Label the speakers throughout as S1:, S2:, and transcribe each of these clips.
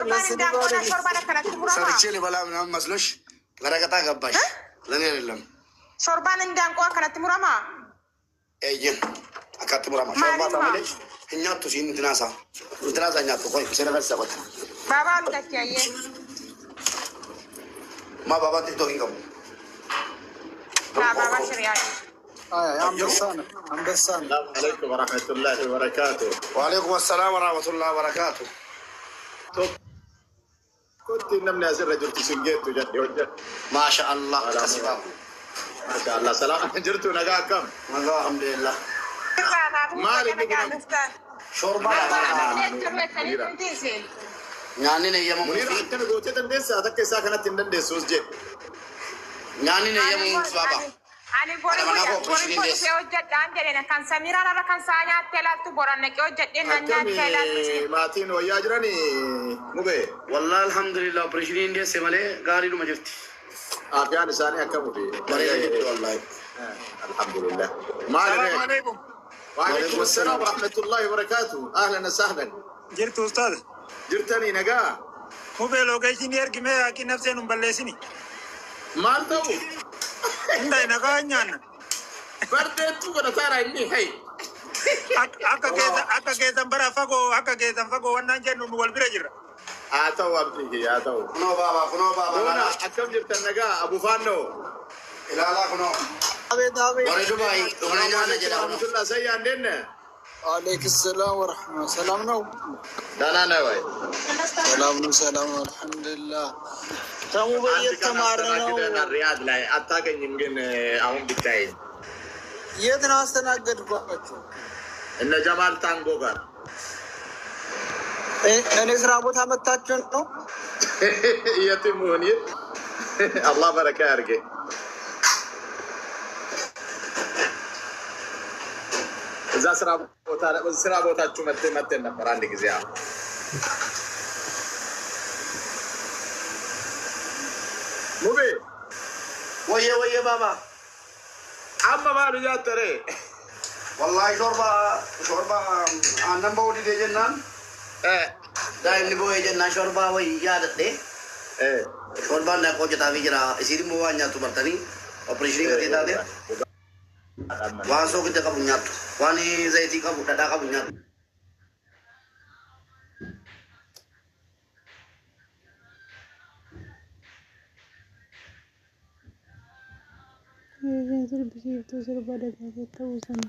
S1: Indaanqoodhaan shorbaan akkanatti muramaa?
S2: ሰርቼ ልበላ ምናምን መስሎሽ ለረቀጣ ገባሽ። ለእኔ አይደለም።
S1: Shorbaan indaanqoo akkanatti muramaa?
S2: Eeyyen akkatti murama. Shorbaa
S1: Maalummaa?
S2: malee hin nyaattu siin intinaasaa. Intinaasaa nyaattu qoy seera keessa qote.
S1: Baabaa ol galchi ayyee.
S2: Maa baabaan TikTok hin qabu.
S1: Haa baabaa shiriyaa.
S3: አይ አንበሳ ነው፣ አንበሳ ነው።
S4: السلام عليكم ورحمة الله وبركاته.
S2: وعليكم السلام ورحمة الله وبركاته.
S4: كنت namni asirra jirtu sin geettu jedhe hojjedhu.
S2: Maasha Allah akkasi baaba.
S4: Maasha Allah salaam jirtu nagaa akkam?
S2: Nagaa alhamdulillah.
S4: Maali inni kun?
S2: Shorbaa nyaanni eeyyamamu
S4: Muniira
S2: fi
S4: akkana gootee dandeessaa takka isaa kanatti hin dandeessuus jedhe.
S2: Nyaanni eeyyamamu baaba.
S1: Ani bori dhufee hojjedhaan jedheen kan Samiiraan irra kan saa nyaattee laattu boran naqee hojjedheen nan nyaattee laattu.
S4: Akkami maatiin wayyaa jiranii mubee?
S2: Wallahi alhamdulillah opereeshiniin deesse malee gaariidhuma jirti.
S4: Afiyaan isaanii akkamuti?
S2: Bareeda jirti wallahi.
S4: Alhamdulillah. Maali
S3: ሰላም
S4: ree?
S3: አለይኩም።
S4: وعليكم السلام ورحمة الله وبركاته. أهلا وسهلا.
S3: Jirtu ustaaz?
S4: Jirtanii nagaa?
S3: Mubee location ergime haaqii nafsee nun balleessini.
S4: Maal ta'u?
S3: Hundaa nagaa nyaanna.
S4: Bardeettu godhataara inni hey.
S3: Akka keessan bara fagoo akka keessan fagoo wannaan jennu nu wal bira jirra.
S4: Haa ta'u abdii kiyya haa ta'u.
S2: Kunoo baaba kunoo baaba.
S4: Doona akkam jirtan nagaa Abu Faannoo?
S2: Ilaalaa kunoo.
S3: አቤት አቤት።
S2: Warri Dubaay dhufnee nyaanna jedha kunoo.
S4: Rahmatullah sayyaa እንዴት ነህ?
S3: አለይኩም ሰላም ወረሕመ ሰላም ነው።
S4: ደህና ነህ ወይ?
S3: ሰላም ነው፣ ሰላም ነው። አልሐምዱሊላህ። ተሙ
S4: አንድ ቀን
S3: በየተማረ ነው።
S4: አስተናግደናል ሪያድ ላይ አታገኝም፣ ግን አሁን ብታይኝ
S3: የት ነው አስተናገድኳቸው?
S4: እነ ጀማል ታንጎ ጋር።
S3: እኔ ስራ ቦታ መታችሁ ነው።
S4: የትም ይሁን የት አላህ በረካ ያድርግህ። እዛ ስራ ቦታ ስራ ቦታችሁ መጥተን መጥተን ነበር አንድ ጊዜ። አዎ። ሙቤ።
S2: ወየ ወየ ባባ።
S4: Amma maal jaattare?
S2: Wallahi shorbaa shorbaa aannan ba'uu didee jennaan daa'imni boo'ee jennaan shorbaa wayii yaadadhe shorbaan daakoo hojjetaafii jira. Isiin immoo waan nyaattu bartanii opereeshinii gatee taate waan soogidda qabu nyaattu waan zayitii qabu dhadhaa qabu nyaattu.
S5: Isheen sirbisiiftuu sirba dagaagee ta'uu sana.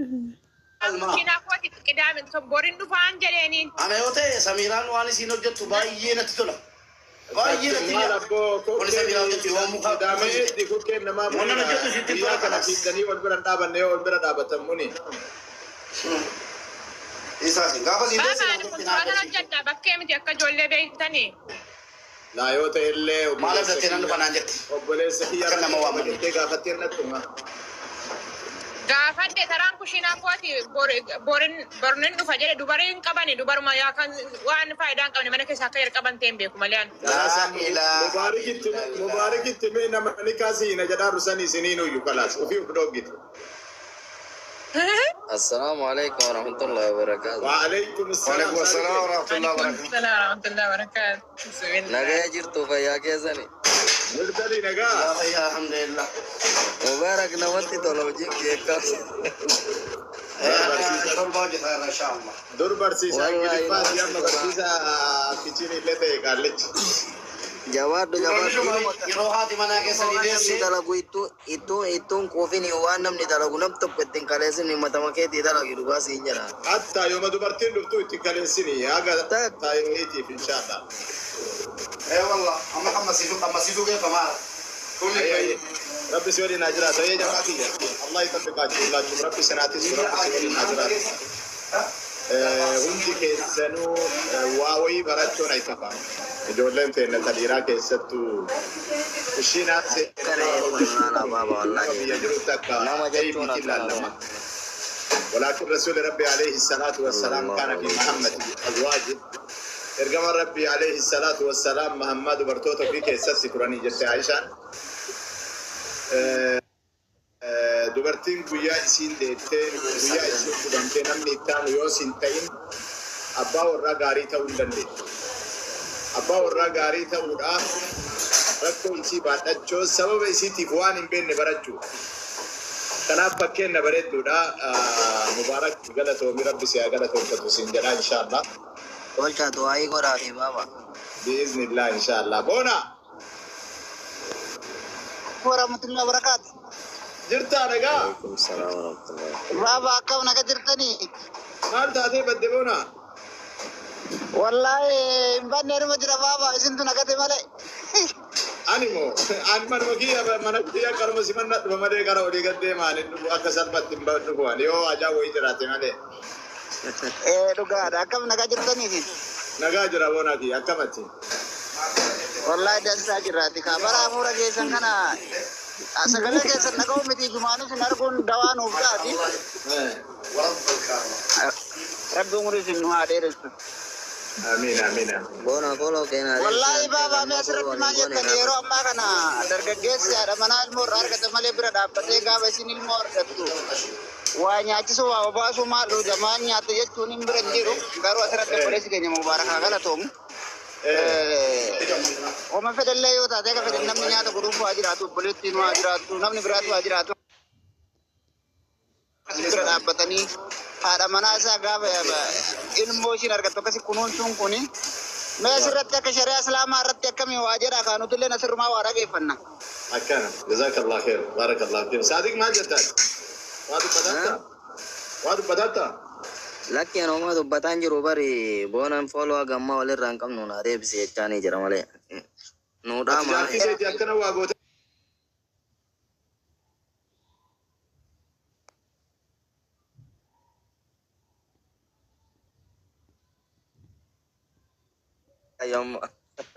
S1: Kushiinaa kooti qidaame borin dhufaan jedheeniin.
S2: Ana yoo ta'e Samiiraan waan isiin hojjettu baay'ee natti tola. Baay'ee natti
S4: Maal
S2: tola.
S4: abboo
S2: Wanni Samiiraan hojjettu yoo muka
S4: Qidaamee kukkeen namaa
S2: Wanni hojjettu sitti
S4: guyyaa
S2: tola
S4: kana
S2: kanas.
S4: fiiganii wal bira hin dhaabanne yoo wal bira dhaabatan muni.
S2: Isaati gaafa siin deesse
S1: Baabaa ani fuuldura hojjedha bakkee miti akka ijoollee beektanii.
S4: Laa yoo ta'e illee
S2: Maal abdattee nan dhufa naan jetti.
S4: Obboleessa kiyya
S2: Akka nama waamame.
S4: jettee gaafattee natti hima.
S1: Gaafadhe taraan kushiinaa kooti borin bornin dhufa jedhe dubarii hin qabani dubaruma yaa kan waan faayidaa hin qabne mana keessaa akka jalqaban ta'e hin beeku malee ani.
S2: Laa ilaaha
S4: Mubaarikitti
S2: illallah.
S4: Mubaarikitti mee nama ni kaasiina jedhaa rusanii isiniin uyyu kalaas ofii uf dhoggite.
S6: السلام عليكم ورحمة الله وبركاته.
S4: وعليكم السلام.
S2: وعليكم السلام ورحمة الله وبركاته.
S1: السلام ورحمة الله وبركاته.
S6: Nagaa jirtu fayyaa keessani.
S4: Jirtanii nagaa?
S2: Yaa fayyaa alhamdulillah.
S6: Mubaarak namatti tola hojiin kee akkam.
S2: Shorbaa hojjetaa irra insha Allah.
S4: Dur barsiisaa
S6: Wallahi
S4: Ingiliffaati
S6: namatti
S4: amma
S6: tola.
S4: Barsiisaa kitchen illee ta'e qaallichi.
S6: Jabaadhu
S2: Warri
S6: jabaadhu.
S2: Dubaay yeroo haati manaa keessanii
S6: Waan namni
S2: deesse
S6: dalagu ittuu ittuu ittuun quufini waan namni dalagu nam tokko ittiin kaleessin matama keetii dalagi dhugaa siin jedha.
S4: Hatta yooma dubartiin dhuftu itti kaleessini haga
S6: Tak.
S4: taayineetiif inshallah.
S2: Ee wallah amma qammasiisuu qammasiisuu geeffamaara. Kulli
S4: Ayyee. Rabbi si waliin haa jiraatu. Ayyee jamaa kiyya. Allah ይጠብቃችሁ ሁላችሁም። Rabbi sinaatis Rabbi si waliin haa jiraatu. Hundi keessanuu waa wayii barachuun aytafa. Ijoolleen teenya ta dhiiraa keessattuu ishiin
S6: Kana maal abaaba wallahi.
S4: Biyya jirutti akka
S6: Nama jechuun
S4: eebiitti
S6: akkana.
S4: ilaallama. ولكن رسول ربي عليه الصلاة والسلام كان في محمد أزواجه ergama Rabbii عليه الصلاة والسلام Muhammad dubartoota ofii keessatti turanii jette Aishaan. Dubartii Dubartiin guyyaa isiin deettee, guyyaa isiin fudhamtee namni itti aanu yoo siin ta'in abbaa warraa gaarii ta'uu hin dandeettu. Abbaa warraa gaarii ta'uudhaaf rakkoo isii baadhachuu, sababa isiitiif waan hin beekne barachuu. Kanaaf fakkeenya bareedduudha. Mubaarak, galatoomi, Rabbi si haa galatoomfatu siin jedha inshaallah.
S6: Olchaa du'aayii godhaafi baaba.
S4: Biiznillah inshaallah. Boona.
S3: Warahmatullahi wabarakatuh.
S4: Jirtaa nagaa?
S6: Alaikum salaam warahmatullahi.
S3: Baaba, akkam naga jirtanii?
S4: Maal taatee badde, Boona?
S3: Wallahi hin banne, numa jira baaba, isintu nagate malee.
S4: Ani moo ani manuma kiyya, mana kiyya qaruma simanna dhufa malee gara olii gad deemaan hin dhufu, akka salphatti hin dhufu ani, yoo ajaa wayii jiraate malee.
S3: Ee, dhugaadha. Akkam nagaa jirtanii?
S4: Nagaa jira, Boona kiyya, akkamatti?
S3: Wallahi dansaa jirraati kaa, bara hafuura keessan kana sagalee keessan dhaga'uu miti, jumaanis hin arguun dawaa nuuf taati. Rabbi umurii isin nu haa dheeressu.
S4: Amiin, amiin, amiin.
S6: Boona, follow keenyaa.
S3: Wallahi baaba, mee asirratti maal jettan? Yeroo ammaa kana dargaggeessi haadha manaa ilmoo irraa argate malee bira dhaabbatee gaafa isin ilmoo argattu waa nyaachisuu, waa obaasuu, maal dhuga, maal nyaata jechuun hin bira hin jiru. Garuu asirratti obboleessi keenya Mubaarak haa galatoomu. Oma fedhallee yoo taate, akka fedhan namni nyaata godhuuf haa jiraatu, obboleettiin haa jiraatu, namni biraatu haa jiraatu. Bira dhaabbatanii haadha manaa isaa gaafa ilmoo ishiin argattu akkasi kunuunsuun kuni, mee asirratti akka shari'aa Islaamaa irratti akkamii waa jedha? Kaanutillee asirrumaa waa dhageeffanna.
S4: Akkana. Jazakallah khair. Barakallah fiik. Saadiq, maal jettaan? Waa dubbatatta? Waa dubbatatta?
S6: Lakki, ani homaa dubbataan jiru bari. Boonaan follow hagammaa walirraa hin qabnu naa deebisi jechaanii jira malee. Nuu
S4: Ati
S6: dhaama.
S4: jaartii keetii akkana waa goote.
S6: Yomma.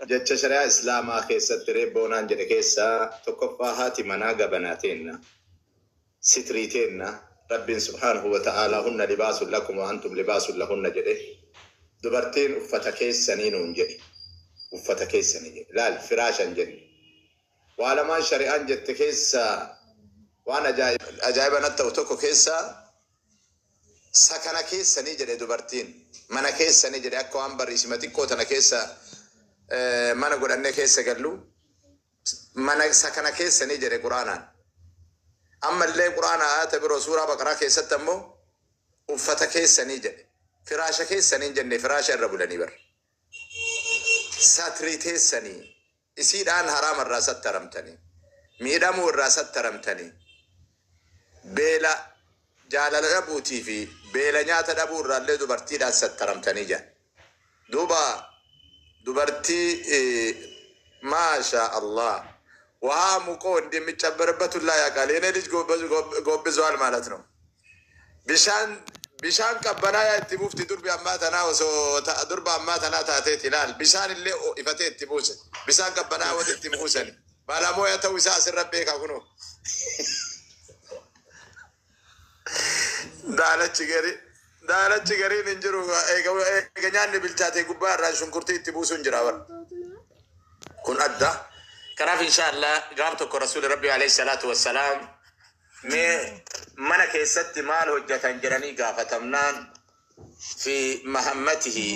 S4: Jecha shari'aa Islaamaa keessatti reebboonaan jedhe keessaa tokkoffaa, haati manaa gabanaa teenna. Sitrii teenna. Rabbiin subhaanahu wa ta'aalaa "hunna libaasun lakum wa antum libaasun lahunna" jedhe. Dubartiin uffata keessanii nuun jedhe. Uffata keessanii jedhe. Laal, firaashan jedhe. Waa lamaan shari'aan jette keessaa waan ajaa'iba natti ta'u tokko keessaa, sakana keessanii jedhe dubartiin. Mana keessanii jedhe, akka waan barriisima xiqqoo tana keessa mana godhannee keessa gallu, mana sakana keessanii jedhe Quraanaan. Ammallee Quraana ayata biroo suuraa Baqaraa keessatti ammoo uffata keessanii jedhe. Firaasha keessanii hin jenne, firaasha irra bulanii bar. Satrii teessanii, isiidhaan haraama irraa sattaramtanii, miidhamuu irraa sattaramtanii, beela jaalala dhabuutii fi beela nyaata dhabuu irraallee dubartiidhaan sattaramtanii jedha. Duuba dubartii, maasha Allah, ውሃ ሙቆ እንደሚጨበርበት ሁላ ያውቃል። የኔ ልጅ ጎብዟል ማለት ነው። Bishaan, bishaan qabbanaa itti buufti durbi ammaa tanaa, osoo durba ammaa tanaa taateeti ilaal. Bishaan illee ifatee itti buuse. Bishaan qabbanaa wati itti buusani. Baalamoya ta'uu isaa asirra beeka kunoo. Daalachi gari daalachi gariin hin jiru, eega nyaanni bilchaate gubbaa irraa shunkurtii itti buusuun jira bara. Kun adda. Kanaaf inshaallah gaaf tokko Rasuulli Rabbi alayhi salaatu wassalaam mee mana keessatti maal hojjetan jedhanii gaafatamnaan fi mahammatihi.